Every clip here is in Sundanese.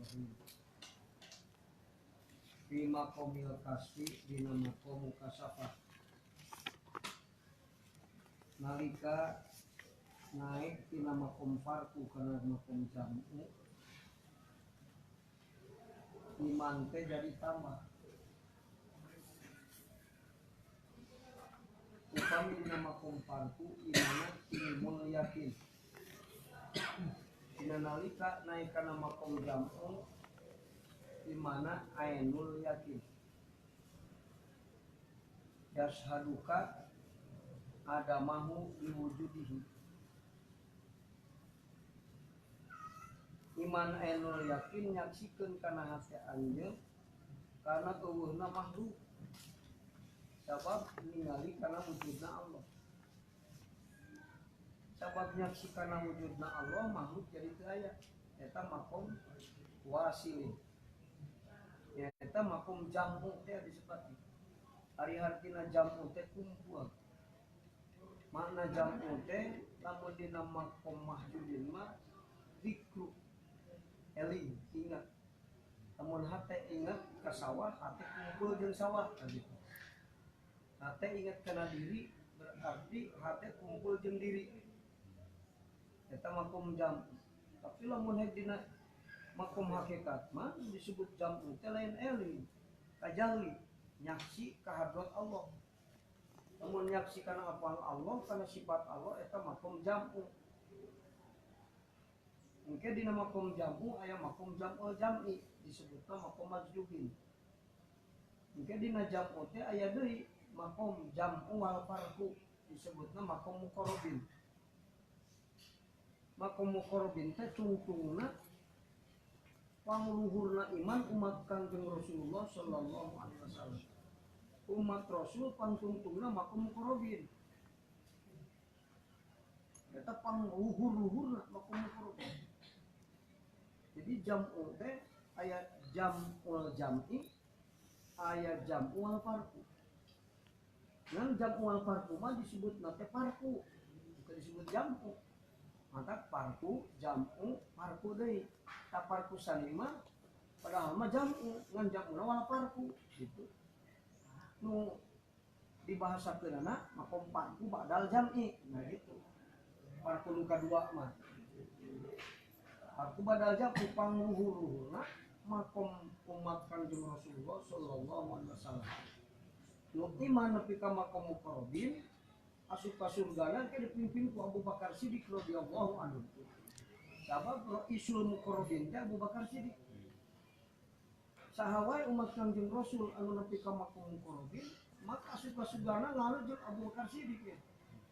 Bismillahirrahmanirrahim. Fi maqamil kasfi dina maqam kasafah. Nalika naik tina maqam farqu kana maqam jam'u, iman teh jadi tambah. Upami dina maqam farqu imana ilmul yakin. Dina nalika naik kana maqam jam'u imana ainul yakin. Yashaduka adamahu liwujudihi. Iman ainul yakin nyaksikeun kana hate anjeun karena eueuhna makhluk. Sabab ningali kana wujudna Allah. Sabab nyaksi kana wujudna Allah makhluk jadi teu aya. Eta makom wasilin. Eta makom jam'u teh disebut. Ari hartina jam'u teh kumpul. Makna jam'u teh lamun dina makom mahjubin mah zikru, eling, ingat. Lamun hate ingat ka sawah, hate kumpul jeung sawah gitu. Hate ingat kana diri berarti hate kumpul jeung diri. Eta makom jam'u. Tapi lamun hek dina makom hakikat mah disebut jam'u teh lain eling, tajalli, nyaksi ka hadrat Allah. Lamun nyaksi kana apal Allah, kana sifat Allah eta makom jam'u. Engke dina makom jam'u aya makom jam'ul jam'i disebutna makom majlubin. Engke dina jam'u teh aya deui makom jam'u wal farqu disebutna makom muqarrabin. Makom muqarrabin teh tungtungna pangluhurna iman umat Kangjeng Rasulullah sallallahu alaihi wasallam. Umat Rasul pangtungtungna makom muqarrabin. Eta pangluhur-luhurna makom muqarrabin. Jadi jam'u teh aya jam'ul jam'i, aya jam'u wal farqu. Ngan jam'u wal farqu mah disebutna teh farqu, bukan disebut jam'u. Maka farqu, jam'u, farqu deui. Ta farqu sanima padahal mah jam'u, ngan jam'una wal farqu gitu. Nu dibahasakeunana makom farqu ba'dal jam'i. Nah gitu. Farqu nu kadua mah. Farqu ba'dal jam'i pangluhur-luhurna makom umat Kangjeng Rasulullah sallallahu alaihi wasallam. Nu iman nepi ka makom muqarrabin asup ka surgana ke dipimpin ku Abu Bakar Siddiq radhiyallahu anhu. Sabab raisul muqarrabin teh Abu Bakar Siddiq. Saha wae umat Kangjeng Rasul anu nepi ka makom muqarrabin maka asup ka surgana ngalu jeung Abu Bakar Siddiq ya.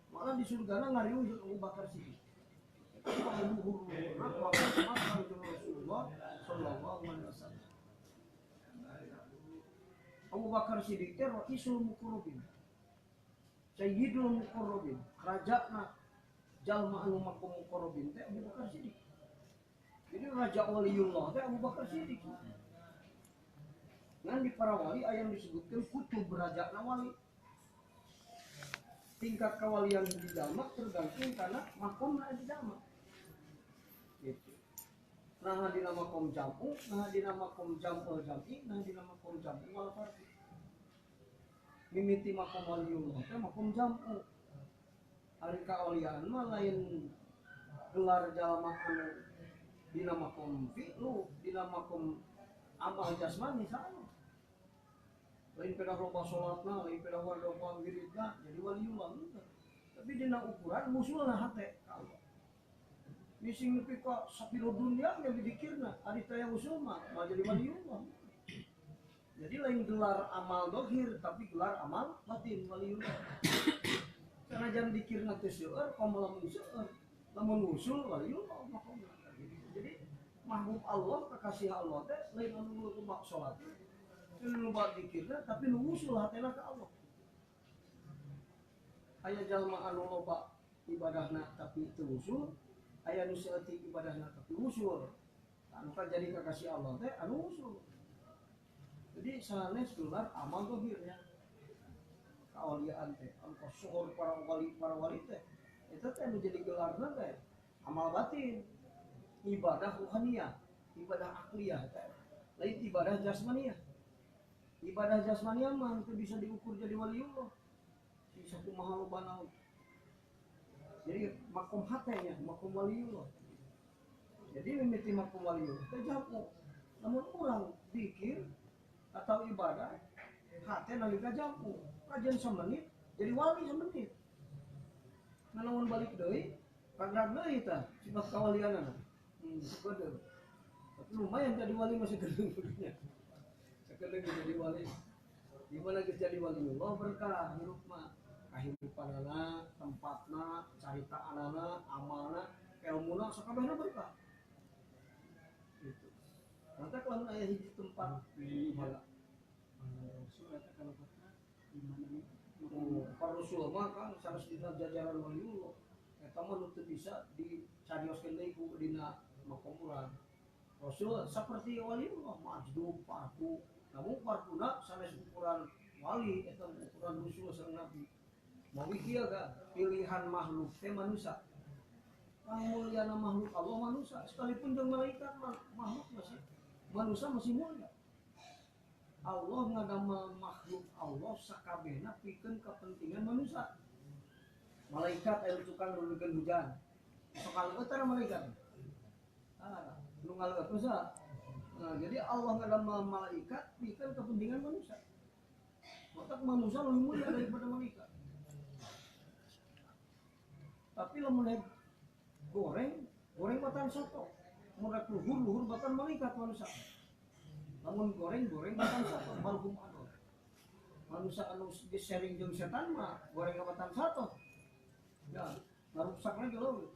Malah di surgana ngariung jeung Abu Bakar Siddiq. Eta pangluhur-luhurna umat Kangjeng Rasulullah sallallahu alaihi wasallam. Abu Bakar Siddiq teh raisul muqarrabin. Sayyidul muqarrabin, rajana jalma anu makom muqarrabin teh Abu Bakar Siddiq. Jadi raja waliullah teh Abu Bakar Siddiq. Ngan di para wali aya yang disebutkeun kutub rajana wali. Tingkat kawalian di jalma tergantung karena makomna di jalma. Gitu. Nah dina makom jam'u, nah dina makom jam'ul jam'i, nah dina makom jam'u wal farqi. Mimiti makom waliullah teh makom jam'u. Ari kaoliaan mah lain gelar jalma anu dina makom fi'lu, dina makom amal jasmani salah. Lain pedah loba salatna, lain pedah loba wiridna jadi waliullah henteu. Tapi dina ukuran musulna hate ka Allah. Mising nepi ka sapiro dunya ge dikirna, ari teh usul mah jadi waliullah. Jadi lain gelar amal dohir tapi gelar amal batin waliullah. Sanajan dikirna teh seueur, komo lamun seueur, lamun usul waliullah makomna. Jadi mahbub Allah, kekasih Allah teh lain anu loba salat, lain loba dikirna tapi nu usul hatena ka Allah. Aya jalma anu loba ibadahna tapi teu usul, aya nu saeutik ibadahna tapi usul. Anu kan jadi kekasih Allah teh anu usul. Jadi sanes gelar amal dohirnya kaoliaan teh anu kasohor para wali teh eta teh anu jadi gelarna teh amal batin, ibadah ruhaniyah. Ibadah akliyah teh. Lain ibadah jasmaniah. Ibadah jasmaniah mah teu bisa diukur jadi waliullah. Bisa kumaha lobana. Jadi makom hatenya, makom waliullah. Jadi mimiti makom waliullah teh jamu. Lamun urang zikir atau ibadah hate nalika jamu, kajian semenit jadi wali semenit. Nah, lamun balik deui, ragrag deui tah sifat kawalianana. Sakedeung. Tapi lumayan jadi wali masih sakedeung. Sakedeung jadi wali. Di mana geus jadi waliullah berkah hirup mah. Kahirupanana, tempatna, caritaanana, amalna, elmuna sakabehna berkah. Gitu. Nanti kalau aya hiji tempat Iya. mangga. Rasul eta kalau kata di mana nih? Oh, Rasul mah kan sanes dina jajaran waliullah. Eta mah nu teu bisa dicarioskeun deui ku dina makom urang. Rasul seperti waliullah majdub parku. Namun parkuna sanes ukuran wali eta ukuran rasul sareng nabi. Mawi kieu ga pilihan makhluk teh manusia. Pamulyana makhluk Allah manusia, sekalipun jeung malaikat makhluk masih manusia masih mulia. Allah ngadamel makhluk Allah sakabehna pikeun kepentingan manusia. Malaikat aya tukang nurunkeun hujan. Sok kaleueut tara malaikat. Ah, nu ngaleueut mah saha? Nah, jadi Allah ngadamel malaikat pikeun kepentingan manusia. Otak manusia lebih mulia daripada malaikat. Tapi lamun goreng, goreng batan soto. Mun rek luhur, luhur batan malaikat manusia. Lamun goreng, goreng batan soto, balhum adol. Manusia anu di-sharing jeung setan mah goreng batan soto. Ya, ngarusak lagi lho.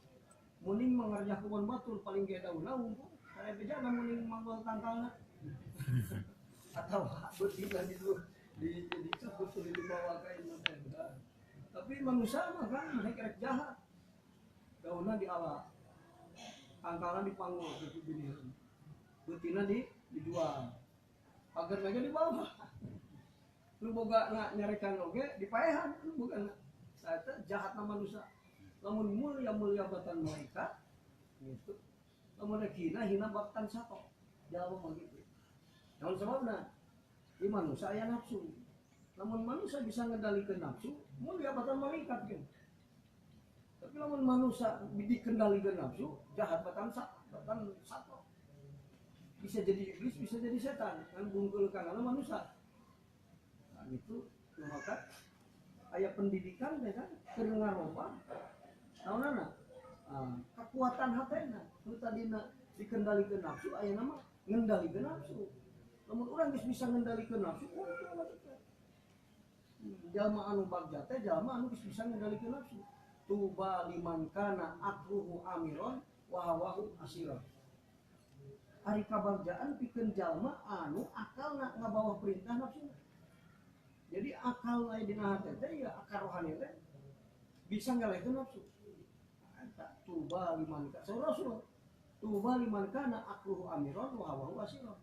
Muning mangarjah kebon batur paling ge daunna wungkul. Kare bejana muning manggol tangkalna. Atau beutina di dicabut dibawa ka ieu teh. Tapi manusia mah kan mereka rek jahat. Daunna diala. Tangkalna dipanggul gitu binihan. Beutina dijual. Pagar aja dibawa. Nu boga na nyarekan oge dipaehan, nu boga na. Eta jahatna manusia. Lamun mulia-mulia batan malaikat gitu. Lamun rek hina hina batan sato. Jalma mah gitu. Naon sababna? Di manusia aya nafsu. Lamun manusia bisa ngendalikeun nafsu, mulia batan malaikat gitu. Tapi lamun manusia dikendalikan nafsu, jahat batan sato. Bisa jadi iblis, bisa jadi setan. Kan bungkul kana manusia. Nah, itu maka aya pendidikan teh kan keur ngaroba. Naonana? Kekuatan hatena nu tadina dikendalikeun nafsu ayeuna mah ngendalikeun nafsu. Lamun urang geus bisa ngendalikeun nafsu, untung teh. Jalma anu bagja teh jalma anu geus bisa ngendalikeun nafsu. Tuba liman kana akruhu amiron wa hawahu asiron. Ari kabagjaan pikeun jalma anu akalna ngabawa perintah nafsuna. Jadi akal aya dina hate teh ya akal rohani teh bisa ngalehkeun nafsu. Eta tuba liman kana Rasul. Tuba liman kana akruhu amiron wa hawahu asiron.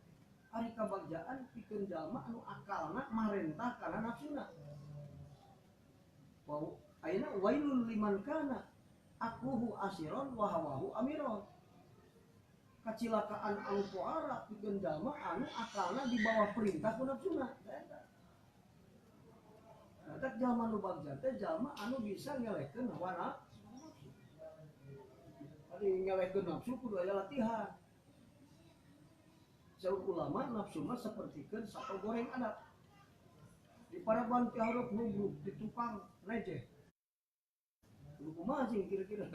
Ari kabagjaan pikeun jalma anu akalna marentah kana nafsuna. Wa ayeuna wailul liman kana akruhu asiron wa hawahu amiron. Kacilakaan anu poara pikeun jalma anu akalna di bawah perintah ku nafsuna. Eta jalma nu bagja teh jalma anu bisa ngelehkeun hawa nafsu. Ari ngelehkeun nafsu kudu aya latihan. Saur ulama nafsu mah sapertikeun sato goreng adat. Di paraban ti hareup nubruk di tukang receh. Kudu kumaha sih kira-kira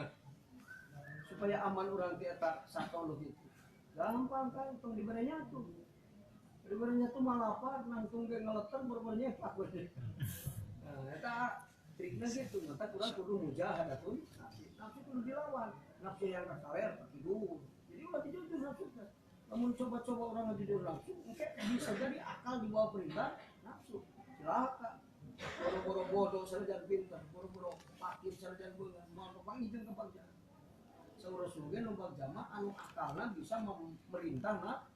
supaya aman urang ti eta sato nu kitu. Gampang kan tong dibere nyatu. Dibere nyatu mah lapar nangtung ge ngeleter boro-boro nyepak we. Nah, eta trikna kitu, mata kurang kudu mujahadatun nafsi. Nafsu kudu dilawan. Nafsu yang kakaler tidur. Jadi ulah dijujur nafsu teh. Lamun coba-coba orang ngejujur nafsu, engke bisa jadi akal di bawah perintah nafsu. Cilaka. Boro-boro bodoh sanajan pinter, boro-boro fakir sanajan beungeut, moal papanggih jeung kabagjaan. Saur Rasul ge nu bagja mah anu akalna bisa memerintah na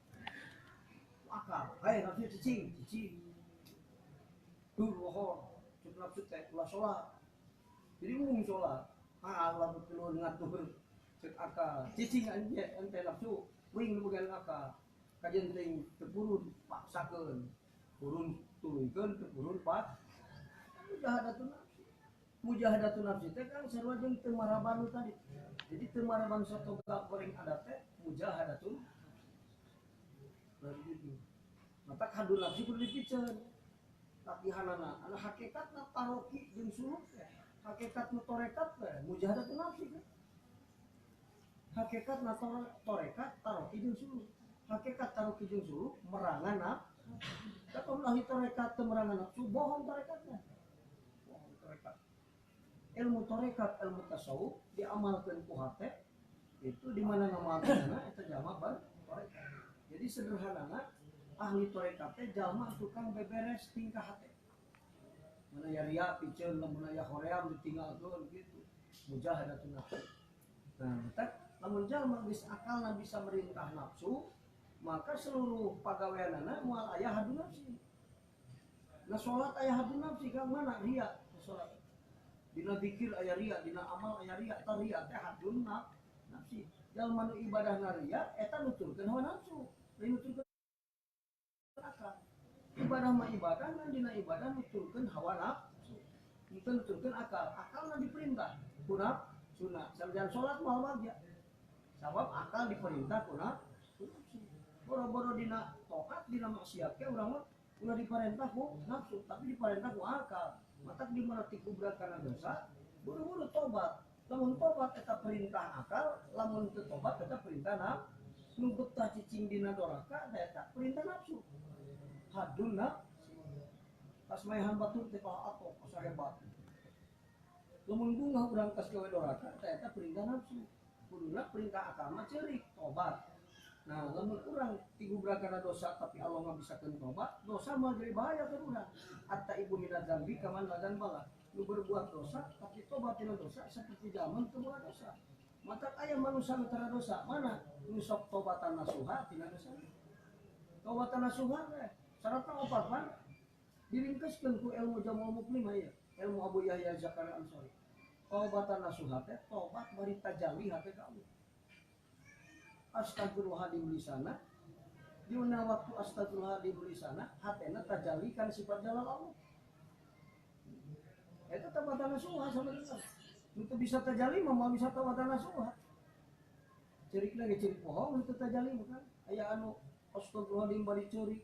akal. Hei nafsu cicing, cicing. Dur lohor, cek nafsu teh ulah salat. Jadi mung salat, ah ulah betul ngatur cek akal. Cicing ente nafsu. Wing nu boga akal. Kajian teuing teu purun paksakeun. Purun tuluykeun teu purun pak. Mujahadatun nafsi. Mujahadatun nafsi teh kan sarua jeung teu marabanu tadi. Jadi teu maraban sotoga goreng adat teh mujahadatun nafsi. Gitu. Mata hadun nafsi kudu dipiceun. Latihanana anu hakikatna taroki jeung suluk teh. Hakikatna torekat teh mujahadatun nafsi kan. Hakikatna torekat taroki jeung suluk. Hakikat taroki jeung suluk merangan nafsu. Tapi ahli torekat teu merangan nafsu bohong torekatna. Bohong torekat. Ilmu torekat, ilmu tasawuf diamalkeun ku hate itu di mana ngamalkeunna eta jalma bar torekat. Jadi sederhanana ahli torekat teh jalma tukang beberes tingkah hate. Mana ya ria piceun lamun aya hoream ditinggalkeun gitu. Mujahadatun nafsu. Nah, tak lamun jalma geus akalna bisa merintah nafsu, maka seluruh pagaweanana moal aya hadu nafsi. Nah salat aya hadu nafsi ka mana ria salat. Dina zikir aya ria, dina amal aya ria, ta ria teh hadun nafsi. Jalma nu ibadahna ria eta nuturkeun hawa nafsu, lain nuturkeun akal. Ibadah mah ibadah, ngan dina ibadah nuturkeun hawa nafsu. Henteu nuturkeun akal. Akalna diperintah ku nafsuna. Sanajan salat moal bagja. Sabab akal diperintah ku nafsu. Boro-boro dina taat dina maksiat ke urang mah ulah diperintah ku nafsu, tapi diperintah ku akal. Matak di mana tikubra kana dosa, buru-buru tobat. Lamun tobat eta perintah akal, lamun teu tobat eta perintah nafsu. Nu betah cicing dina doraka eta perintah nafsu. Hadun nafsu. Pas maehan batur teh kalah atok asa hebat. Lamun bungah urang kas gawe doraka eta perintah nafsu. Kuduna perintah akal mah ceurik tobat. Nah, lamun urang tigubra kana dosa tapi Allah ngabisakeun tobat, dosa mah jadi bahaya ke urang. Atta ibu minadz dzambi kaman la dzanbala. Nu berbuat dosa tapi tobat tina dosa seperti zaman teu boga dosa. Matak aya manusia nu tara dosa, mana nu sok tobatan nasuha tina dosa. Tobatan nasuha teh syaratna opat pan diringkeskeun ku ilmu Jamal Muklim ieu, ilmu Abu Yahya Zakaria Ansori. Tobatan nasuha teh tobat bari tajalli hate ka Allah. Astagfirullahaladzim lisana, dina waktu astagfirullahaladzim lisana, hatena tajallikan sifat jalal Allah. Itu tawatan nasuha sama dengan. Itu bisa tajalli mah bisa tawatan nasuha. Cerik lagi cerik bohong itu tajalli bukan? Aya anu astagfirullahaladzim bari cerik.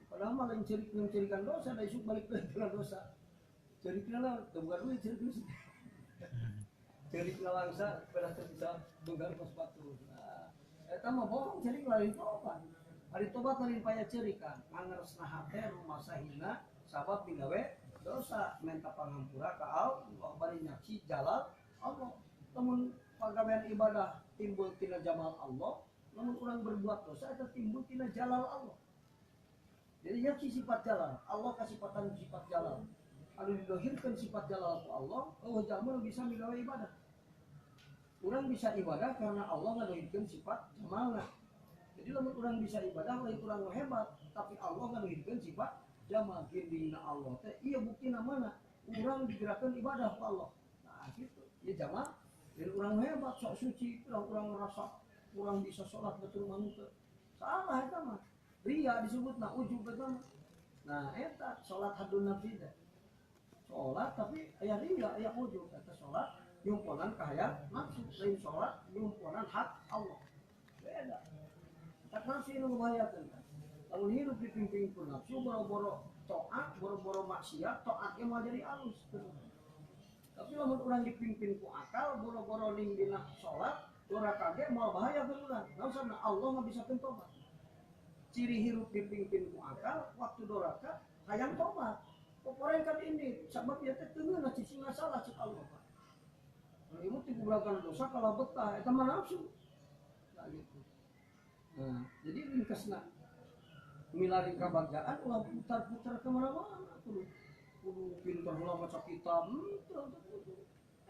Padahal mah lain cerik mencirikan dosa, da isuk balik deui kana dosa. Cerikna lah teu boga duit cerik geus. Cerik langsa pada teu bisa boga kos batu. Nah, eta mah bohong cerik lain tobat. Ari tobat lain paya cerikan, mangeresna hate rumasa hina sabab digawe dosa menta pangampura ka Allah bari nyaksi jalal Allah. Lamun pagawean ibadah timbul tina jamal Allah, lamun urang berbuat dosa eta timbul tina jalal Allah. Jadi nyaksi sifat jalal, Allah kasipatan sifat jalal. Anu didohirkeun sifat jalal ku Allah, eueuh jalma nu bisa migawe ibadah. Urang bisa ibadah karena Allah ngadohirkeun sifat jamalna. Jadi lamun urang bisa ibadah lain urang nu hebat, tapi Allah ngadohirkeun sifat jamal gindingna Allah teh ieu buktina mana? Urang digerakkeun ibadah ku Allah. Nah gitu. Ieu jamal, lain urang nu hebat sok suci, urang ngerasa urang bisa salat betul mah teu. Salah eta mah. Ria disebutna ujub eta mah. Nah eta salat hadun nafsi teh. Salat tapi aya ria, aya ujub eta salat nyumponan kahayang nafsu, lain salat nyumponan hak Allah. Beda. Tak nafsu nu ngebahayakeun kan. Lamun hidup dipimpin ku nafsu boro-boro taat, boro-boro maksiat, taatnya mah jadi alus. Tapi lamun urang dipimpin ku akal, boro-boro ning dina salat, doraka ge moal bahaya ke urang. Naon sababna Allah ngabisakeun tobat. Ciri hirup dipimpin ku akal, waktu doraka hayang tobat. Poporekan ini sabab ieu teh teu ngeunah cicing salah cek Allah. Kalau ieu tigubrakan dosa kalau betah eta mah nafsu. Nah gitu. Nah, jadi ringkasna milari kabagjaan ulah putar-putar ke mana-mana kudu kudu pinter heula maca kitab henteu kudu.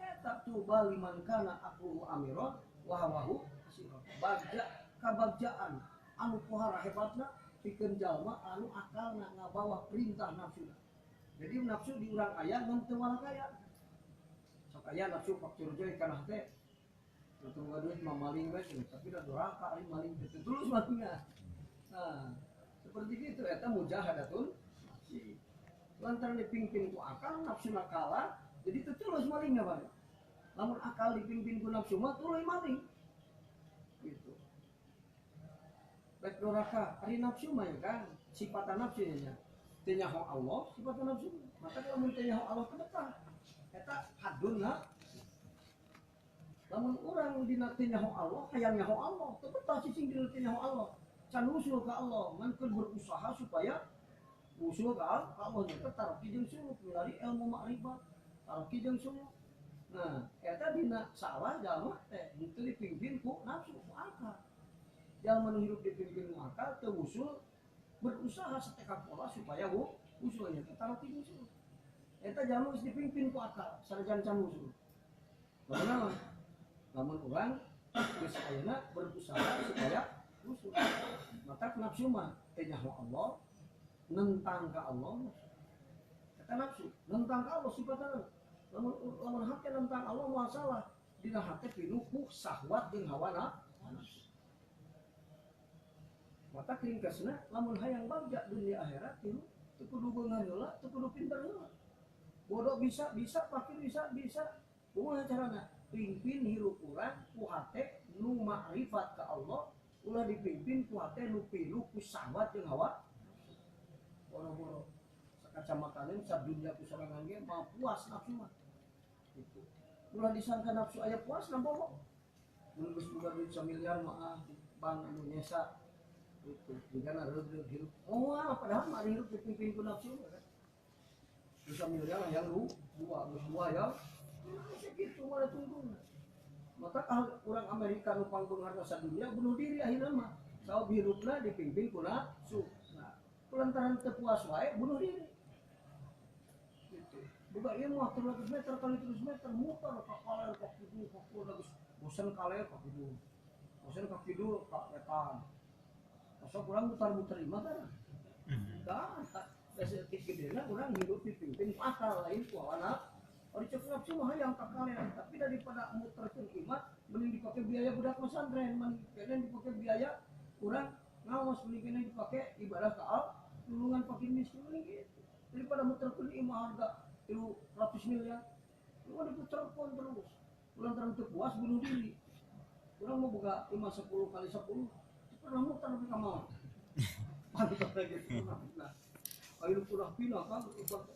Eta tuba liman kana aqluhu amiran wa hawahu asiran. Bagja kabagjaan anu pohara hebatna pikeun jalma anu akalna ngabawa perintah nafsu. Jadi nafsu di urang aya ngan teu walakaya. Sok aya nafsu faktur joy kana hate. Teu boga duit mah maling we tapi da doraka ari maling teu tulus malingna. Nah, seperti gitu eta mujahadatun nafsi. Lantaran dipimpin ku akal, nafsu kalah, jadi teu tulus malingna Pak. Lamun akal dipimpin ku nafsu mah tuluy maling. Gitu. Baik doraka, ari nafsu mah ya kan, sifat nafsu nya. Teu nyaho Allah, sifat nafsu. Maka lamun teu nyaho Allah teu betah. Eta hadunna. Lamun urang dina teu nyaho Allah, hayang nyaho Allah, teu betah cicing dina teu nyaho Allah. Can usul ka Allah, ngan keur berusaha supaya usul ka Allah nya tarki jeung suluk milari ilmu makrifat, tarki jeung suluk. Nah, eta dina salah jalma teh henteu dipimpin ku nafsu, ku akal. Jalma nu hirup dipimpin ku akal teu usul berusaha sateka pola supaya usulnya teh tarki jeung suluk. Eta jalma geus dipimpin ku akal, sanajan can usul. Lamun lamun urang geus ayeuna berusaha supaya usul. Mata nafsu mah teh nyaho Allah, nentang ka Allah. Eta nafsu, nentang ka Allah sifatna. Lamun hate nentang Allah moal salah, dina hate pinuh ku syahwat jeung hawa nafsu. Mata ringkasna lamun hayang bagja dunia akhirat tilu teu kudu beungeun heula, teu kudu pinter heula. Bodoh bisa, bisa, fakir bisa, bisa. Kumaha carana? Pimpin hirup urang ku hate nu makrifat ka Allah, ulah dipimpin ku hate nu pinuh ku syahwat jeung hawa. Boro-boro sakacamataneun sadunya ku sorangan ge mah puas nafsu mah. Gitu. Ulah disangka nafsu aya puas na bohong. Mun geus boga duit samiliar mah ah di bank anu nyesa. Gitu. Jigana reudreug hirup. Moal padahal mah hirup dipimpin ku nafsu kan. Bisa miliar yang lu dua, geus dua ya. Segitu mah tungtung. Maka orang Amerika nu pangbeungharna sadunya bunuh diri akhirna mah. Sabab hirupna dipimpin ku nafsu. Nah, lantaran teu puas wae bunuh diri. Gitu. Boga ieu mah 300 meter kali 300 meter muter ka kaler ka kidul ka kulon geus bosen kaler ka kidul. Bosen ka kidul ka wetan. Masa kurang mutar-muter imah kan? Tah, saeutik gedena urang hidup dipimpin ku akal lain ku hawa nafsu. Ari cek nafsu mah hayang ka kalian, tapi daripada muterkeun imah mending dipake biaya budak pesantren, mending dipake biaya urang ngaos, mending keneh dipake ibadah ka Allah, nulungan fakir miskin mending gitu. Daripada muterkeun imah harga 300 miliar, lu diputerkeun terus. Lantaran teu puas bunuh diri. Urang mau buka imah 10 kali 10, pernah muter tapi ka maot. Pantas lagi pernah. Ayo pernah pindah kan,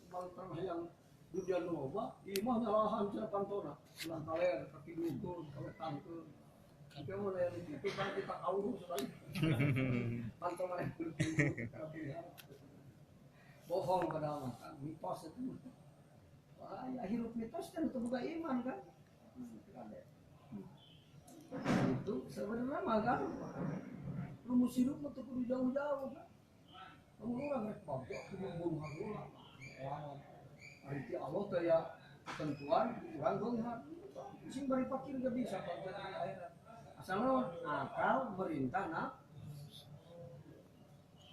lantaran hayang dunia nu loba, imah nyalahan cenah pantona, ulang kaler, kaki dukun, kawetankeun. Tapi mun aya nu kitu kan kita kauruh sekali. Pantona aya kudu. Bohong padahal mah kan, mitos itu. Wah, ya hirup mitos kan teu boga iman kan. Itu sebenarnya mah kan rumus hidup mah teu kudu jauh-jauh kan. Lamun urang rek bagja kudu bunuh heula. Wah, ari Allah teh ya ketentuan urang beunghar. Sing bari fakir ge bisa bagja di akhirat. Asal akal merintah nafsu.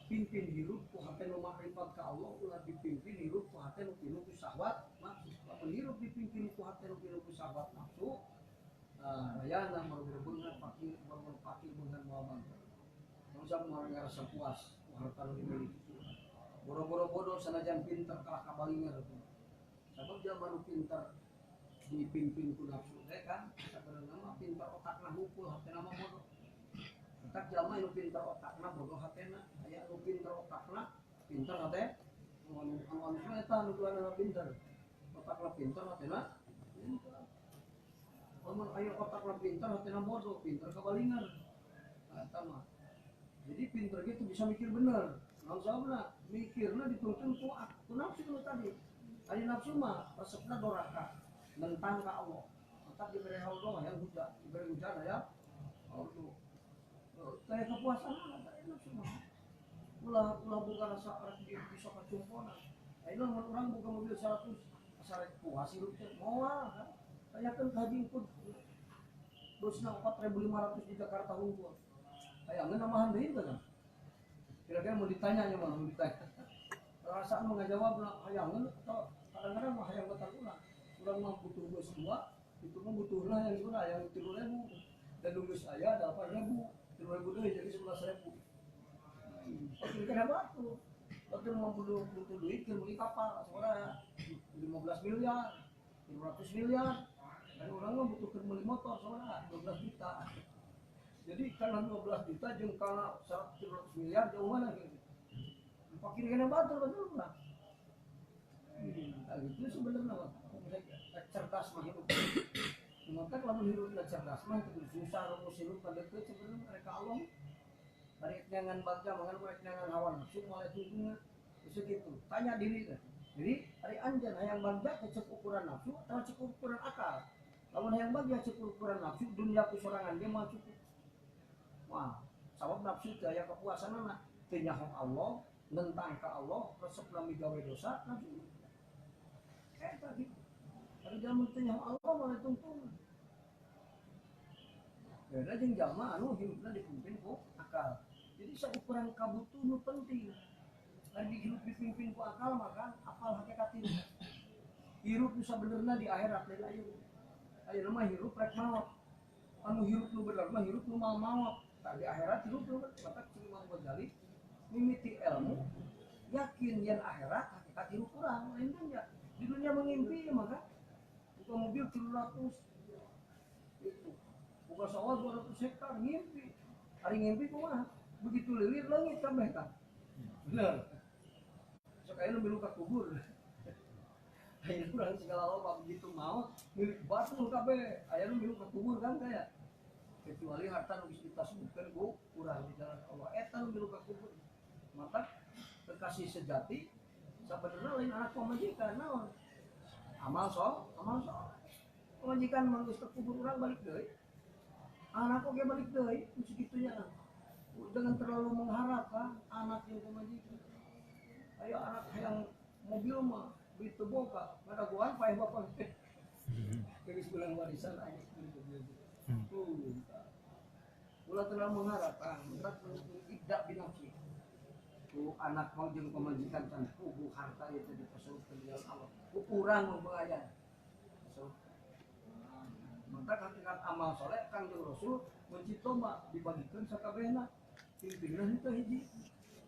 Pimpin hirup ku hate nu makrifat ka Allah, ulah dipimpin hirup ku hate nu pinuh ku syahwat nafsu. Lamun hirup dipimpin ku hate nu pinuh ku syahwat nafsu, rayana boro-boro beunghar fakir, boro-boro fakir beunghar moal bagja. Mangsa moal ngarasa puas ku harta nu dimiliki. Boro-boro bodoh sanajan pinter kalah kabalinger. Sabab jalma nu pinter dipimpin ku nafsu teh kan sabenerna mah pinter otakna hukul hatena mah bodoh. Otak jalma nu pinter otakna bodoh hatena, aya nu pinter otakna pinter hate anu anu eta nu duana pinter. Otakna pinter hatena pinter. Lamun aya otakna pinter hatena bodoh, pinter kabalinger. Nah, eta mah. Jadi pinter gitu bisa mikir bener. Naon sababna? Mikirna dituntun ku nafsu nu tadi. Ari nafsu mah resepna doraka, nentang ka Allah. Tetap diberi Allah yang hujan, diberi hujan ya. Allah. Teh kepuasan ari nafsu mah. Ulah ulah boga rasa rek bisa kacumpona. Ayeuna mun urang boga mobil 100 asa rek puas hirup teh moal kan. Tanyakeun ka Haji Empud. Dosna 4.500 di Jakarta hungkul. Hayangeun namahan deui teh kan. Kira-kira mau ditanya nya mah, mau ditanya. Perasaan mau ngajawab hayangeun atau kadang-kadang mah hayang betah ulah. Urang mah butuh geus dua, itu mah butuhlah yang urang yang 3.000. Dan geus aya 8.000, 3.000 deui jadi 11.000. Fakir kana batu. Batur mah butuh duit keur meuli kapal sabaraha? 15 miliar, 500 miliar. Dan orang mah butuh keur meuli motor sabaraha? 12 juta. Jadi karena 12 juta jeung kana 100 miliar jauh mana gitu. Fakir kana batur betul mah. Nah, itu sebenarnya mah cerdas mah hidup. Maka kalau hidup cerdas mah itu susah rumus hidup pada itu sebenarnya mereka Allah. Mereka nyangan bagja, mereka nyangan hawa nafsu malah itu segitu. Tanya diri kan. Jadi hari anjan hayang bagja cek ukuran nafsu atau cek ukuran akal. Lamun hayang bagja cek ukuran nafsu dunia ku sorangan dia mah cukup. Wah, sabab nafsu teh aya kepuasanana teu nyaho Allah, nentang ka Allah, resep lami gawe dosa nafsu. Eta gitu. Ari jalma teu nyaho Allah malah tungtung. Beda jeung jalma anu hirupna dipimpin ku akal. Jadi saukuran kabutuh nu penting. Ari hirup dipimpin ku akal maka apal hakikat hirup. Hirup nu sabenerna di akhirat lain ayeuna. Ayeuna mah hirup rek maot. Anu hirup nu bener mah hirup nu mal maot. Tah di akhirat hirup nu batak cing Imam Ghazali mimiti ilmu yakin yen akhirat hakikat hirup urang lain dunya. Di dunia mengimpi maka buka mobil 300 itu. Buka sawah 200 hektar ngimpi. Ari ngimpi kumaha? Begitu lilir leungit kabeh tah. Bener. Sok aya nu milu ka kubur. Aya urang segala loba begitu maot milik batur kabeh. Aya nu milu ka kubur kan kaya. Kecuali harta nu geus ditasbihkeun ku urang di jalan Allah. Eta nu milu ka kubur. Maka kekasih sejati sabenerna lain anak pamajikan naon? Amal soleh, amal soleh. Pamajikan mah geus ka kubur urang balik deui. Anak oge balik deui, segitunya. Jangan terlalu mengharap kan anak yang pemajikan. Ayo anak yang mobil mah duit teu boga, ngadagoan paeh bapak. Geus bulan warisan aya beli mobil. Tuh. Ulah terlalu mengharap kan, berat tidak binafsi. Ku anak mau jeung pemajikan can kubu harta ieu teh ditasarufkeun di jalan Allah. Ku urang membayar. Maka hakikat amal soleh Kangjeng Rasul mencipta mah dibagikeun sakabehna. Pimpinna henteu hiji.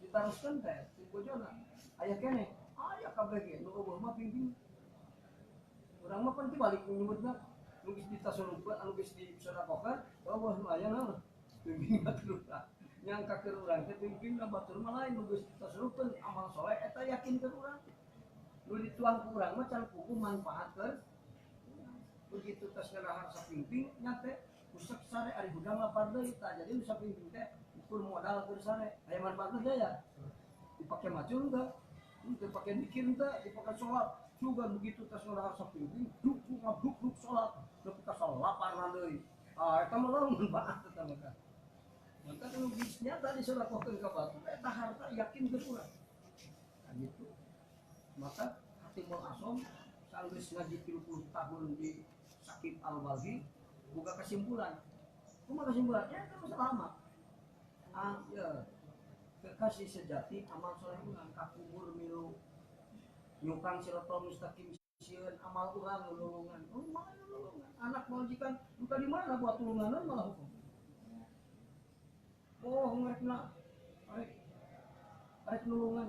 Ditaroskeun teh ti bojona. Aya keneh, aya kabeh ge nu eueuh mah pimpin. Urang mah pan ti balik nyebutna nu geus ditasarufkeun anu geus disedekahkeun, eueuh nu aya naon? Pimpin batur. Nyangka keur urang teh pimpinna batur mah lain nu geus ditasarufkeun amal soleh eta yakin keur urang. Nu dituang ku urang mah can puguh manfaat keur. Begitu tos ngadahar sapimping nya teh usek sare ari hudang lapar deui tah jadi nu sapimping teh ukur modal keur sare aya manfaatna teh ya dipake macul teh dipake dikir teh dipake salat juga begitu tos ngadahar sapimping duk duk duk salat nepi ka laparna deui ah eta mah lamun manfaat eta mah maka nu geus nyata disedekahkeun ka batur eta harta yakin keur urang nah gitu maka Hatimul Asom sanggeus ngaji 30 tahun di Sakib Al-Balhi buka kesimpulan. Kumaha kesimpulannya? Itu masalah amal. Ah, ya. Kekasih sejati amal soleh urang ka kubur milu nyukang silatul mustaqim sieun amal urang nulungan. Oh, malah nulungan. Anak majikan duka di mana buat tulunganan malah hukum. Oh, ngerekna arek arek nulungan.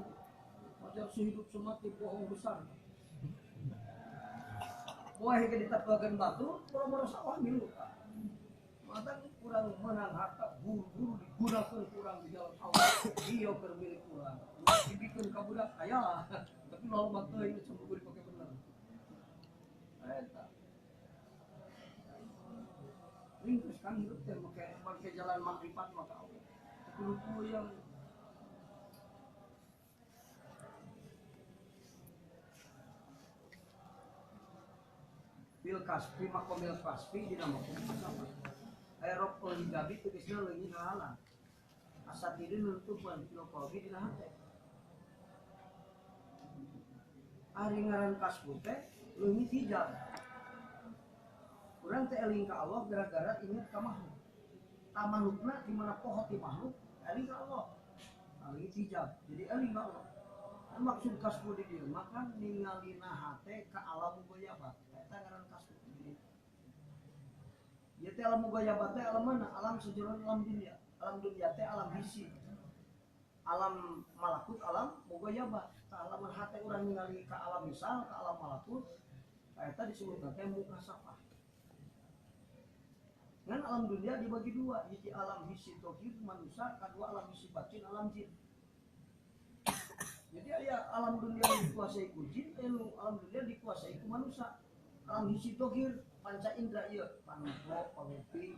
Wajar sehidup semati bohong besar. Wah, ke ditapakeun batu, boro-boro sawah milu. Mata kurang menang harta, buru-buru digunakeun kurang di jalan Allah. Ieu keur milik urang. Dibikeun ka budak aya, tapi loba teuing cemburu dipake bener. Eta. Ringkes kan hidup teh make jalan makrifat maka Allah. Kudu puyeng. Bil kasbi makomil kasbi dina makom sama. Aerok hijabi tegasna leungit halang. Asatiri nutupan fil qalbi dina hate. Ari ngaran kasbu teh leungit hijab. Urang teh eling ka Allah gara-gara inget ka makhluk. Ta makhlukna di mana poho ti makhluk eling ka Allah. Leungit hijab. Jadi eling ka Allah. Maksud kasbu di dieu mah kan ningalina hate ka alam goyaba. Eta ngaran kasbu. Ieu teh alam mughayyabah teh alam mana? Alam sejeroan alam dunia. Alam dunia teh alam hisi. Alam malakut, alam mughayyabah. Tah lamun hate urang ningali ka alam misal, ka alam malakut, eta disebutna teh mukasafah. Ngan alam dunia dibagi dua, hiji alam hisi dohir manusia, kedua alam hisi batin alam jin. Jadi aya alam dunia dikuasai ku jin, anu alam dunia dikuasai ku manusia. Alam hisi dohir panca indra ieu, panonto, panguping.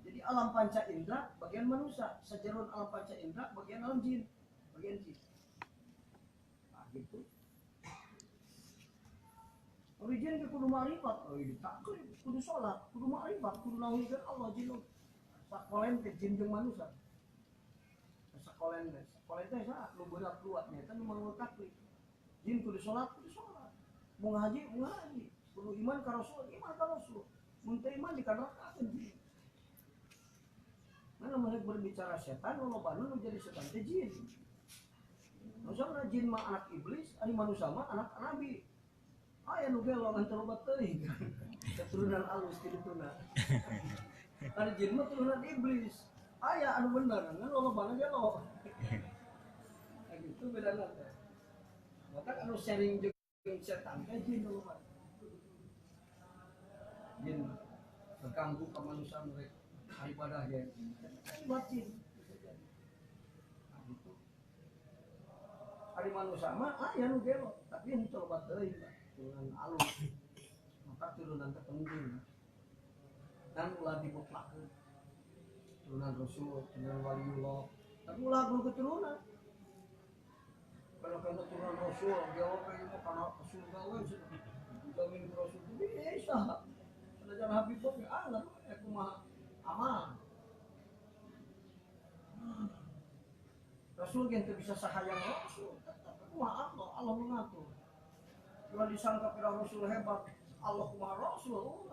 Jadi alam panca indra bagian manusia, sajeron alam panca indra bagian alam jin, bagian jin. Nah, gitu. Origin ke kudu ma'rifat, oh ditaklif, kudu sholat, kudu ma'rifat, kudu nauhidkeun Allah jin. Sakolen teh jin jeung manusia. Sakolen teh, sakolen teh saha nu berat luat nya eta nu manggul taklif. Jin kudu sholat, kudu sholat. Mau ngaji, mau ngaji. Kudu iman ka Rasul, iman ka Rasul. Mun teu iman dikanrakakeun jin. Mana mun berbicara setan, lolobana nu jadi setan teh jin. Maksudna jin mah anak iblis, ari manusia mah anak nabi. Aya nu gelo ngan loba teuing. Keturunan alus ti dituna. Ari jin mah turunan iblis. Aya anu bener ngan lolobana gelo. Nah gitu bedana teh. Matak anu sharing jeung setan teh jin lolobana. Jin terganggu ka manusia mereka ibadah ge. Batin. Nah gitu. Ari manusia mah aya nu gelo, tapi henteu loba teuing. Turunan alus, maka turunan terpenting dan ulah dimutlakkeun turunan Rasul, turunan waliullah, tapi ulah guru keturunan. Kalau kana turunan Rasul, jawab kayak mau kana ke surga we dijamin ku Rasul bisa. Sanajan Habib ge anger kumaha aman. Rasul ge teu bisa sahayang Rasul, tetap kumaha Allah, Allah mengatur. Kalau disangka kira Rasul hebat, Allah kumaha Rasul,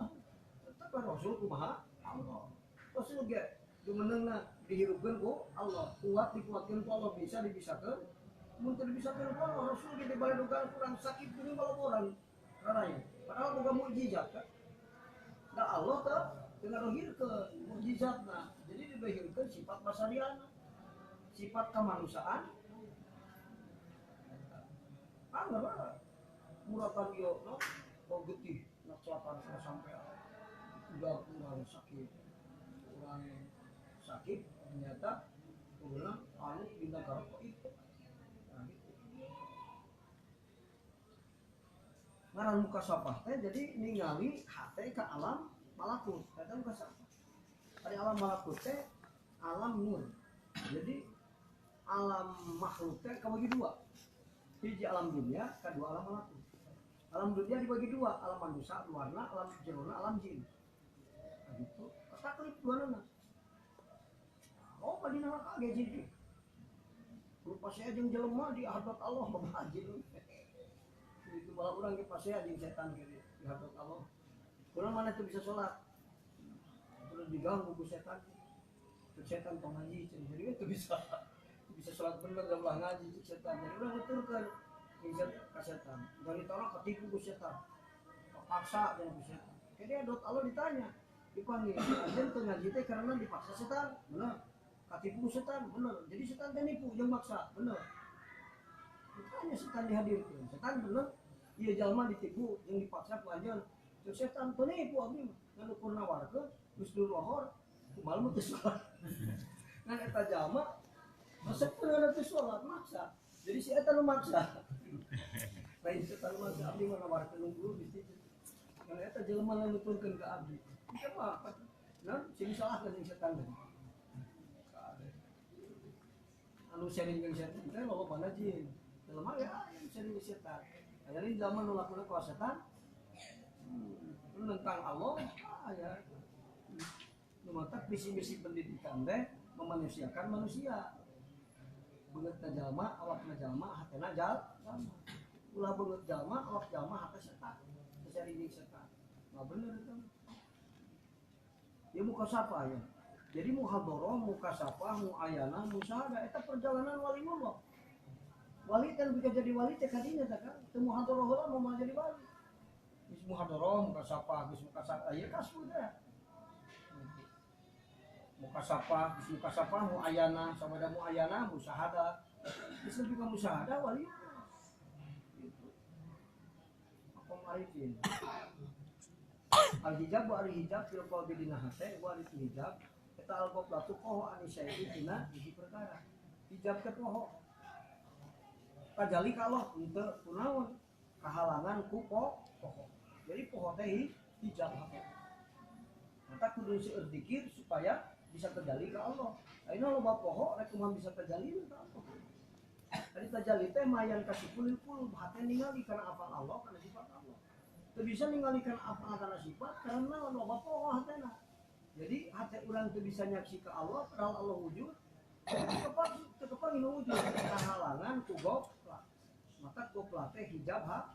tetap Rasul kumaha Allah. Rasul ge jumenengna dihirupkeun ku Allah, kuat dikuatkeun ku Allah, bisa dibisakeun. Mun teu dibisakeun ku Allah, Rasul ge dibaledogan kurang sakit kuning baloboran raraya. Padahal boga mukjizat kan. Da Allah teh teu ngadohirkeun mukjizatna. Jadi didohirkeun sifat basariana, sifat kemanusiaan. Angger muratan ieu no, oh getih nak celaka sampai udah kurang sakit ternyata turunan anu dina karep itu. Nah gitu. Ngaran mukasabah teh jadi ningali hate ka alam malakut, eta mukasabah. Ari alam malakut teh alam nur. Jadi alam makhluk teh kabagi dua. Hiji alam dunia, kedua alam malakut. Alam dunia dibagi dua, alam manusia luarna, alam jerona, alam jin. Nah gitu, taklif duanana. Oh, pada neraka ge jin. Rupa saya jeung jelema di hadrat Allah mah jin. Itu malah urang ge pasea jeung setan ge di hadrat Allah. Urang mana teu bisa salat. Terus diganggu ku setan. Ku setan tong ngaji cenah jadi teu bisa. Teu bisa salat bener da ulah ngaji cek setan. Jadi urang nuturkeun ka setan. Dari tolak ketipu ku setan. Paksa jeung ku setan. Jadi hadrat Allah ditanya, dipanggil. Anjeun teu ngaji teh karena dipaksa setan. Bener. Katipu setan, bener. Jadi setan teh nipu jeung maksa, bener. Ditanya setan dihadirkeun. Setan bener, ieu jalma ditipu jeung dipaksa ku anjeun. Ceuk setan teu nipu abdi mah. Ngan ukur nawarkeun geus luhur, kumaha teu salat. Ngan eta jalma resep teu salat maksa. Jadi si eta nu maksa. Lain setan maksa abdi mah nawarkeun unggul gusti. Ngan eta jelema nu nuturkeun ka abdi. Ieu mah nah sing salahkeun jeung setan teh. Anu sharing jeung setan teh lolobana jin. Jelema ya aya sharing jeung setan. Aya deui jalma nu lakuna ku setan. Nu nentang Allah aya. Nu matak visi-misi pendidikan teh memanusiakan manusia. Beungeut jalma, awakna jalma, hatena jalma. Ulah beungeut jalma, awak jalma, hate setan. Sharing jeung setan. Nah bener itu. Ya mukasafah ya. Jadi muhadharah, mukasafah, muayana, musyahadah eta perjalanan waliullah. Wali kan bisa jadi wali teh kadinya teh kan. Teu muhadharah heula moal jadi wali. Geus muhadharah, mukasafah, geus mukasafah ieu kasbu teh. Mukasapah, mukasapah muayana, sabada muayana musyahadah. Geus nepi ka musyahadah wali. Gitu. Makom arifin. Al hijab wa al hijab fil qalbi dina hate wa al hijab eta al ghaflatu poho an syai'in dina hiji perkara. Hijab teh poho. Kajali ka Allah henteu kunaon kahalangan ku poho. Jadi poho teh hijab hate. Maka kudu seueur zikir supaya bisa terjali ke Allah. Ayeuna loba poho rek kumaha bisa terjali ka Allah. Ari tajali teh mayan kasipul hate ningali kana afal Allah kana sifat Allah. Teu bisa ningali kana afal kana sifat karena loba poho hatena. Jadi hate urang teu bisa nyaksi ka Allah padahal Allah wujud. Teu kepanggih wujud kahalangan ku goflah. Maka goflah teh hijab ha.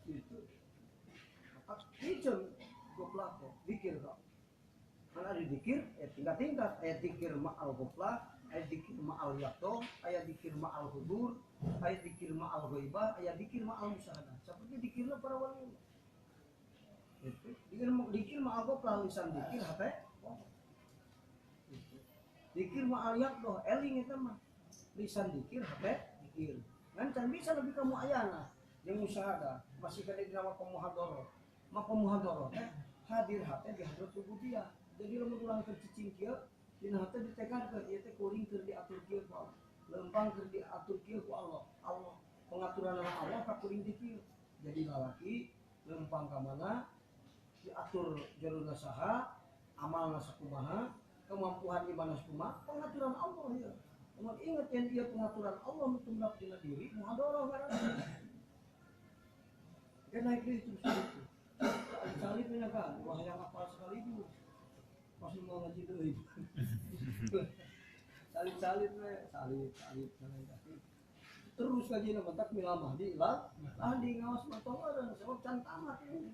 Itu. Maka hijab goflah teh zikir ka. Karena ada dikir, tingkat-tingkat, ayat dikir ma'al ghaflah, ayat dikir ma'al yaqto, ayat dikir ma'al hudur, ayat dikir ma'al ghaibah, ayat dikir ma'al musyahadah. Seperti dikirnya para wali. Itu dikir ma'al ghaflah, lisan dikir hate. Itu. Dikir ma'al yaqto, eling eta mah. Lisan dikir hate dikir. Ngan can bisa lebih ka muayana jeung musyahadah, masih kana dina maqam muhadharah. Maqam muhadharah teh hadir hate di hadrat ubudiyah. Jadi lamun urang keur cicing kieu dina hate ditekadkeun ieu teh kuring keur diatur kieu ku Allah. Leumpang keur diatur kieu ku Allah. Allah pengaturanna Allah ka kuring di kieu. Jadi lalaki leumpang ka mana diatur jalurna saha, amalna sakumaha, kemampuan imanna sakumaha, pengaturan Allah ieu. Lamun inget yen ieu pengaturan Allah nu tumrap dina diri muhadharah ngaranna. Dia naik deui terus gitu. Salib nya kan, wah yang apal sekaligus. Masih mau ngaji deui. Salib-salib we, salib, salib, salib. Terus ngaji na matak milamah di lah, ahli ngawas matoran sebab can tamat ini.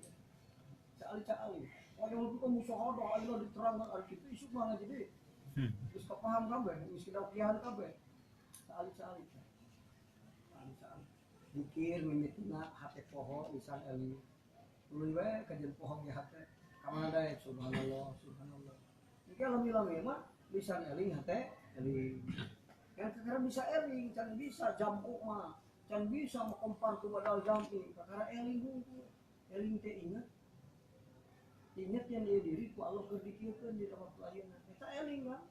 Cali-cali. Wah yang lebih musyahadah ayeuna diterangkan ari kitu isuk mah ngaji deui. Geus kapaham kabeh, geus kidakihan kabeh. Cali-cali. Cali-cali. Dikir mimitina hate poho lisan eling. Tuluy we kajeun poho ge hate. Kamana daek subhanallah subhanallah. Engke lami-lami mah lisan eling hate eling. Kan kakara bisa eling, can bisa jamku mah, can bisa makompar ku badal jampi, kakara eling hungkul. Eling teh inget. Inget yang dia diri ku Allah keur dikieukeun di waktu ayeuna. Eta eling kan.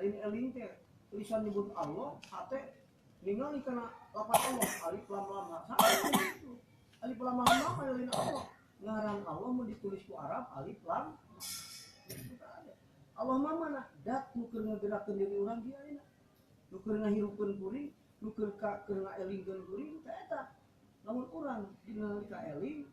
Lain eling teh lisan nyebut Allah, hate ningali kana lapan Allah, alif lam lam ha. Sama gitu. Alif lam lam ha lain Allah. Ngaran Allah mau ditulis ku Arab alif lam itu ada. Allah mah mana dat nu keur ngagerakeun diri urang dia ayeuna. Nu keur ngahirupkeun kuring, nu keur keur ngaelingkeun kuring teh eta. Lamun urang dina nalika eling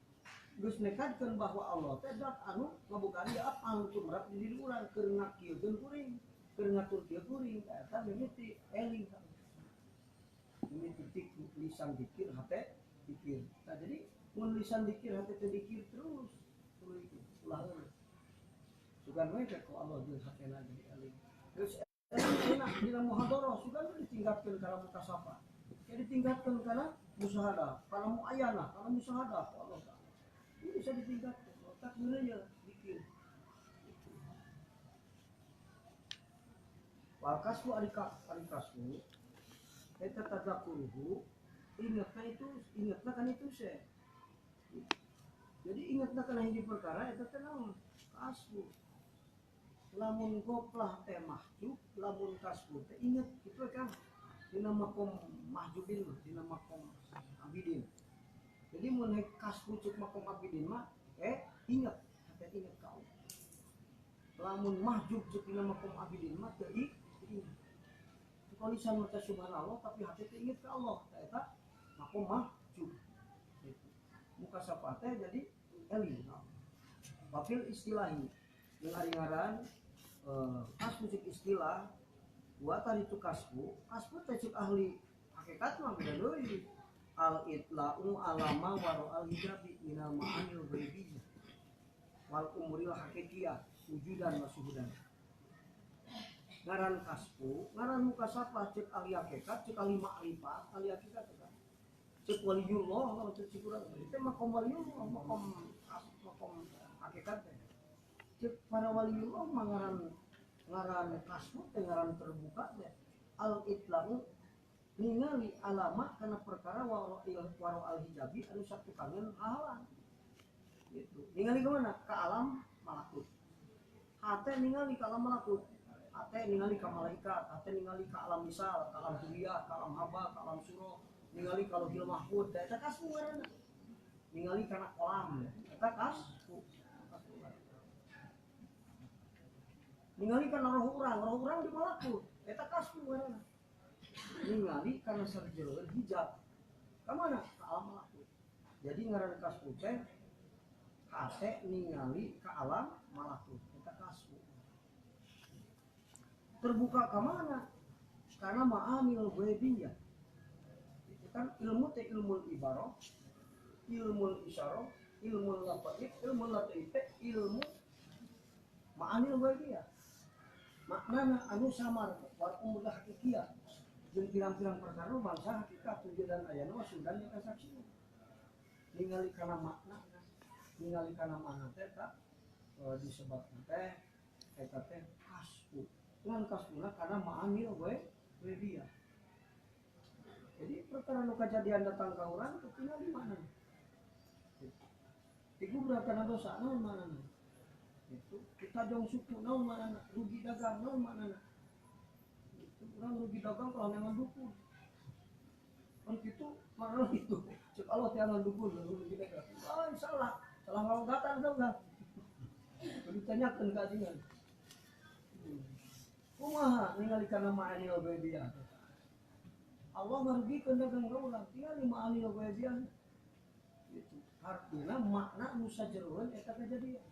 geus nekadkeun bahwa Allah teh dat anu ngabogaan ieu anu tumrap di diri urang keur ngakieukeun kuring, keur ngatur kieu kuring teh eta mimiti eling. Mimiti lisan dikir hate dikir. Nah, jadi mun lisan dikir hati teh dikir terus tuluy ulah eueuh. Sugan we teh ku Allah jeung hatena jadi eling. Geus eling enak dina muhadharah sugan we ditingkatkeun kana mukasafah. Jadi ditingkatkeun kana musyahadah, kana muayanah, kana musyahadah ku Allah Ta'ala. Ini bisa ditingkatkeun. Otak bener ya dikir. Wal kasbu ari kasbu eta tadzakuruhu ingatna itu ingatna kan itu seh. Jadi ingatna kana hiji perkara eta teh naon? Kasbu. Lamun goplah teh mahjub, lamun kasbu teh inget kitu kan. Dina makom mahjubin mah, dina makom abidin. Jadi mun kasbu cek makom abidin mah inget, hate inget ka Allah. Lamun mahjub cek dina makom abidin mah teu inget. Kalau lisan maca subhanallah tapi hati teh inget ka Allah, eta makom mahjub. Muka sapa teh jadi eling. Wafil istilahi jeung ari ngaran kasbu cek istilah buatan itu kasbu, kasbu teh cek ahli hakikat mah beda deui. Al itla'u alama waro al hijabi minal ma'anil ghaibiyah wal umuril hakikiyah wujudan wa suhudan. Ngaran kasbu, ngaran mukasafah cek ahli hakikat, cek ahli ma'rifat, ahli hakikat kan. Cek waliyullah kalau cek urang itu makom waliyullah, makom makom hakikat teh. Cek para waliullah mah ngaran kasbu teh ngaran terbuka teh al itlaqu ningali alama kana perkara waro al hijabi anu satukangeun halang. Gitu. Ningali ke mana? Ke alam malakut. Hate ningali ke alam malakut. Hate ningali ka malaikat, hate ningali ka alam misal, ka alam dunia, ka alam haba, ka alam suro, ningali ka lauhil mahfud, eta kasbu ngaranna. Ningali kana kolam, eta kasbu. Ningali kana roh urang di malakut, eta kasbu ngaranna. Ningali kana sarjeun hijab. Ka mana? Ka alam malakut. Jadi ngaran kasbu teh hate ningali ka alam malakut, eta kasbu. Terbuka ke mana? Karena ma'anil ghaibiyah. Itu kan ilmu teh ilmu ibarah, ilmu isyarah, ilmu lataif, ilmu ma'anil ghaibiyah. Maknana anu samar wal umur hakikiyah. Jeung pirang-pirang perkara bangsa hakikat tujuan ayana mah sundan jeung kasaksian. Ningali kana makna, ningali kana makna teh disebutna teh eta teh kasbu. Ngan kasbuna karena ma'anil ghaibiyah. Jadi perkara nu kajadian datang ka urang tinggal di mana? Digubrak kana dosa naon maknana? Itu kita jong suku naon maknana? Rugi dagang naon maknana? Itu urang rugi dagang kalau neangan dukun. Kan kitu maknana itu. Cek Allah teh neangan dukun rugi dagang. Ah salah, salah ngalogatan tau kan? Kudu ditanyakeun ka ajengan. Kumaha ningali kana ma'anil ghaibiyah. Allah ngarugikeun dagang ka urang tingali ma'anil ghaibiyah. Itu artinya makna nu sajeroeun eta kajadian.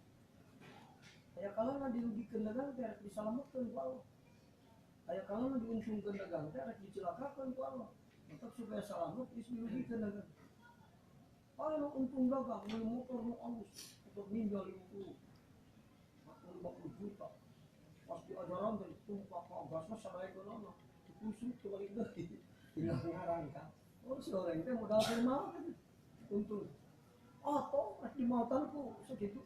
Aya kalana dirugikeun dagang teh rek disalametkeun ku Allah. Aya kalana diuntungkeun dagang teh rek dicilakakeun ku Allah. Mantap supaya salamet geus dirugikeun dagang. Aya untung dagang meuli motor nu alus, motor Ninja 50. 50 juta. Pas diajaran dari tumpak ke gasna sadaekeunana dikusut ke balik deui tinggal ngarang kan oh si orang teh modal teh mah untung oh toh rek dimautan ku sakitu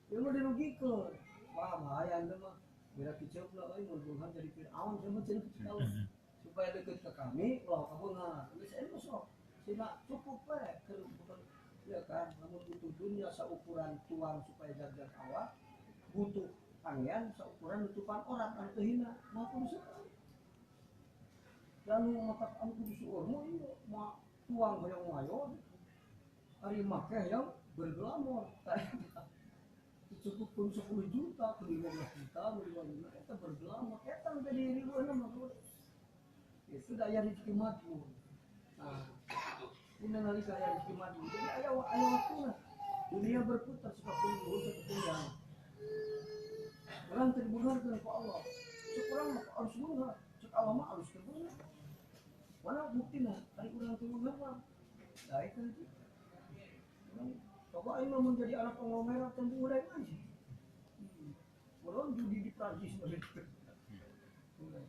ieu mah dirugikeun wah bahaya eta mah bira kiceupna euy mun beunghar jadi Firaun sama cenah supaya deket ke kami ulah kabeunghar geus aya sok sina cukup we keur ya kan lamun butuh dunia saukuran tuang supaya jaga awak butuh pakaian seukuran nutupan orang anu teu hina mah kudu seueur. Lalu matak anu kudu seueur mah ieu mah tuang hoyong ngayon ari make yang berglamor. Cukup pun 10 juta, 15 juta, 5 juta eta berglamor eta nu jadi riweuhna mah. Itu daya rezeki madmun. Nah, ini nalika aya rezeki madmun. Jadi aya waktuna. Dunia berputar seperti luhur seperti yang orang terbeunghar ku Allah. Cek urang mah harus beunghar, cek Allah mah harus terbeunghar. Mana buktina ari urang teu beunghar mah? Daek kan. Coba aing mah mun jadi anak konglomerat teu udah ngaji. Urang judi di Prancis.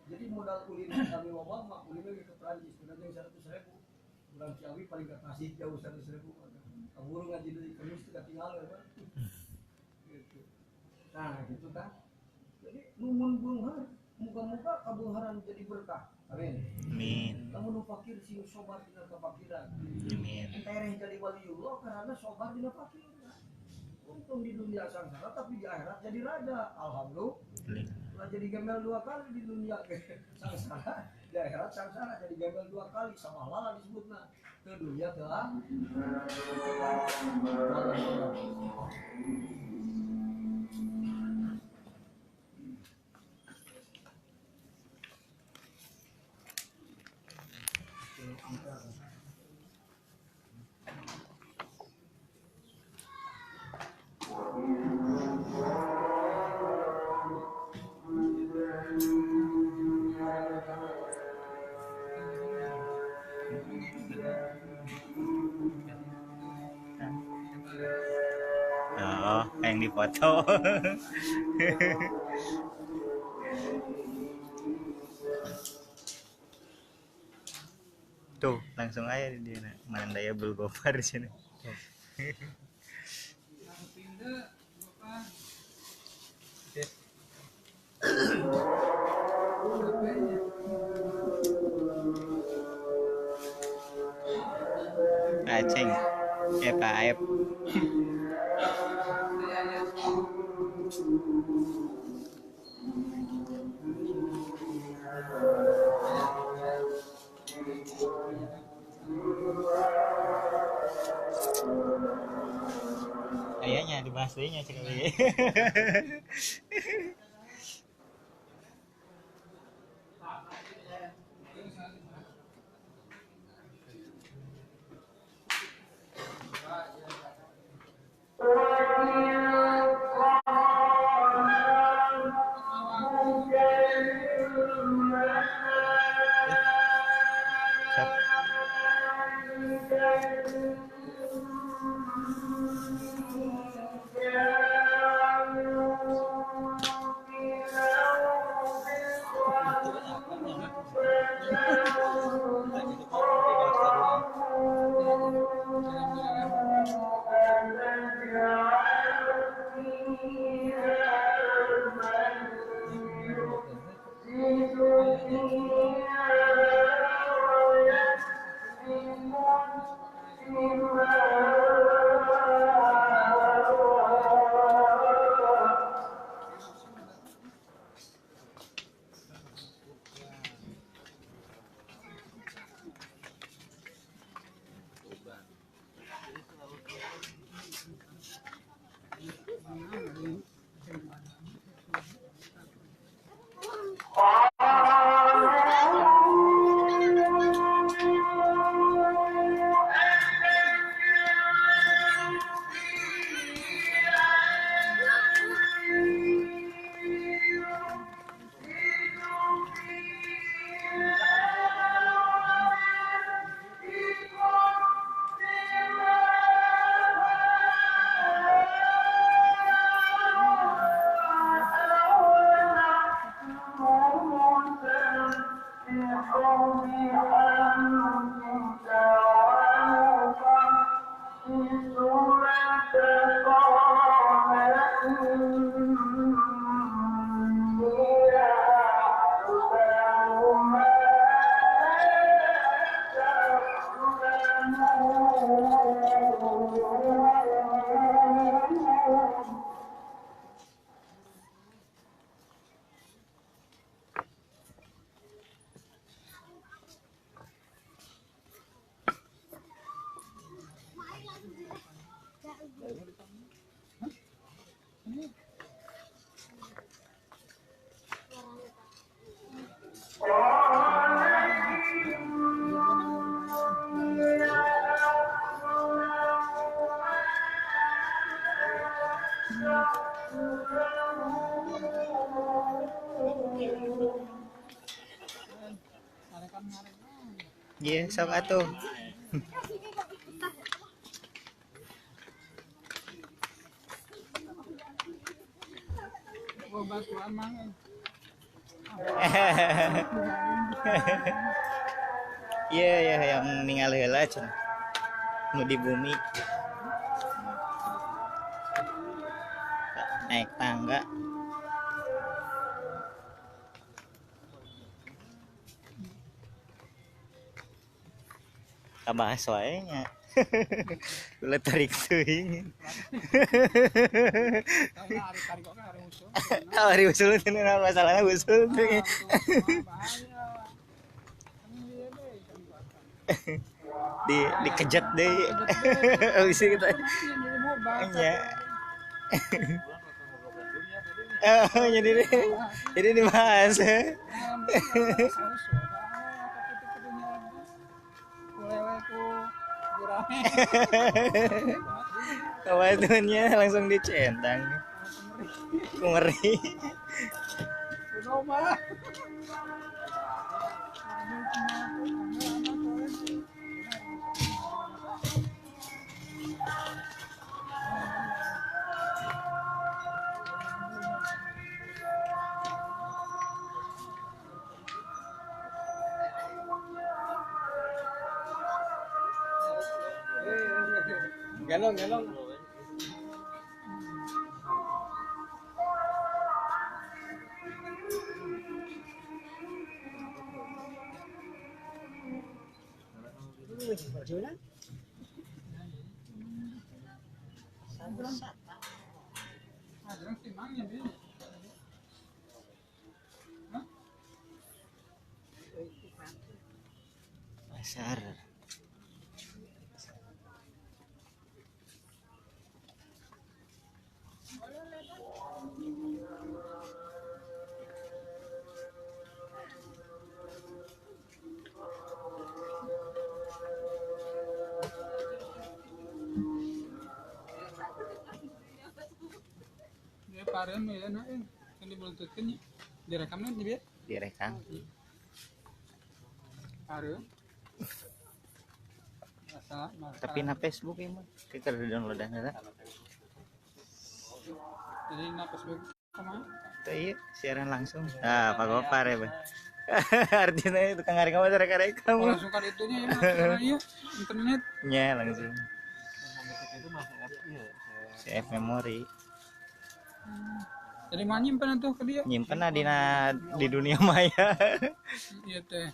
Jadi modal ulin kami wabah mah ulin ge ke Prancis udah jeung 100.000. Urang Ciawi paling ka Tasik jauh 100.000. Kaburu ngaji deui kemis teu katinggal ya, Pak. Gitu. Nah, gitu kan. Jadi numun beunghar, muga-muga kabeungharan jadi berkah. Amin. Amin. Lamun nu fakir sing sobar dina kafakiran. Amin. Tereh jadi waliullah karena sobar dina fakir. Untung di dunia sangsara tapi di akhirat jadi raja. Alhamdulillah. Ulah jadi gembel dua kali di dunia sangsara, di akhirat sangsara jadi gembel dua kali sama lala disebutna. Ke dunia teu. Oh, yang dipoto. Tuh, langsung aja dia Mandaya Bulgopar di sini. Pindah. Aceng. Pak Aep. Kayaknya dibahas deh nya sekali. Siap. Iya, sok atuh. Iya, ya yang ningali heula cenah. Nu di bumi. Naik tangga. Kabahas wae nya. Ulah tarik teuing. Ari usul teh masalahna usul teh. Di dikejet deui. Bisi kita. Nya. Oh, jadi dibahas. Kawatunya langsung dicentang. Ngeri. Galong, galong. Orangnya dia. Hah? Pasar. Paren ya nah kan dibelututkeun nya. Direkamna di bieu? Direkam. Paren. Masalah. Tapi na Facebook ieu mah kita downloadan heula. Jadi na Facebook kumaha? Teu ieu siaran langsung. Ah, Pak Gopar ya, Bang. Artinya itu tukang ngarekam mah rekam. Oh, langsung ka ditunya ya, ieu internet. Nya langsung. Itu masih ya. Save memori. Jadi mah nyimpen tuh ke dia. Nyimpen dina di dunia maya. Iya teh.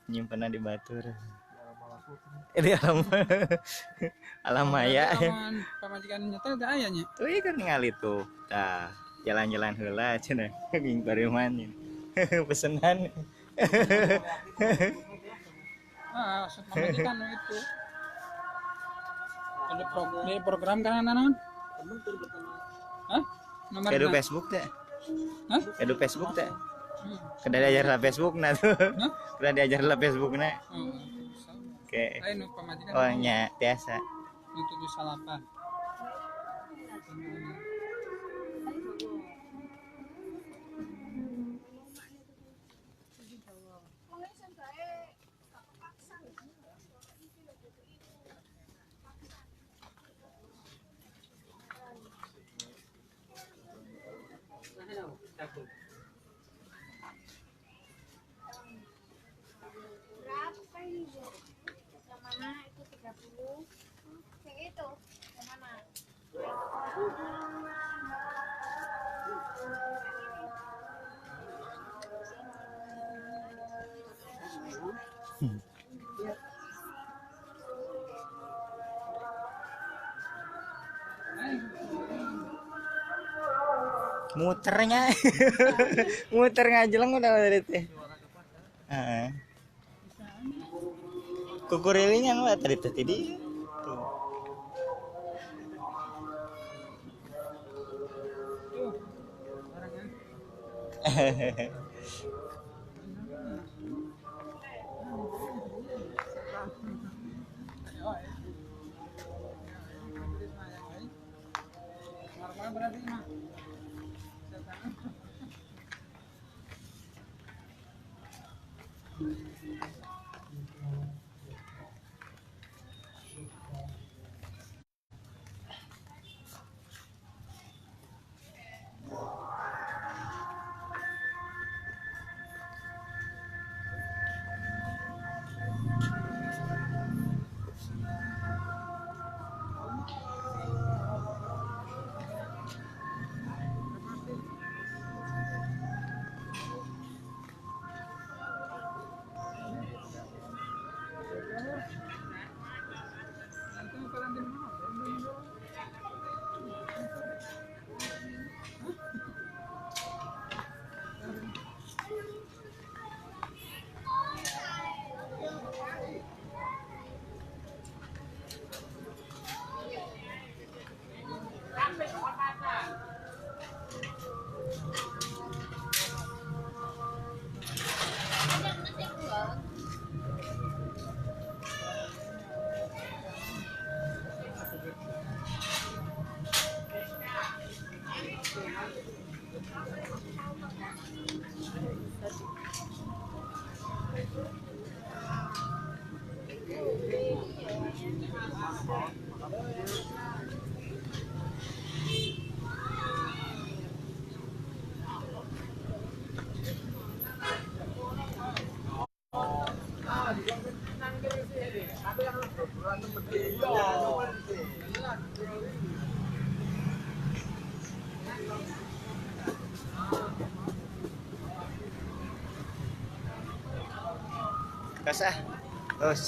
Nyimpen di batur. Di alam alam maya. Pamajikan nyata teh aya nya. Tuh ieu kan ningali tuh. Tah, jalan-jalan heula cenah ging pareuman. Pesenan. Ah, pamajikan itu. Ada program kan naon? Hah? Nomor Edu Facebook teh. Hah? Edu Facebook teh. Kada diajar lah Facebook na tuh. Kada diajar lah Facebook na. Oke. Lain pamajikan. Oh nya biasa. Nu 78. Berapa ini, Bu? Yang mana itu 30? Yang itu, yang mana? Muternya. Muter ngajeleng udah dari teh. Heeh. Kukurilingan lah tadi teh tadi. Tuh. Terus ah. Terus.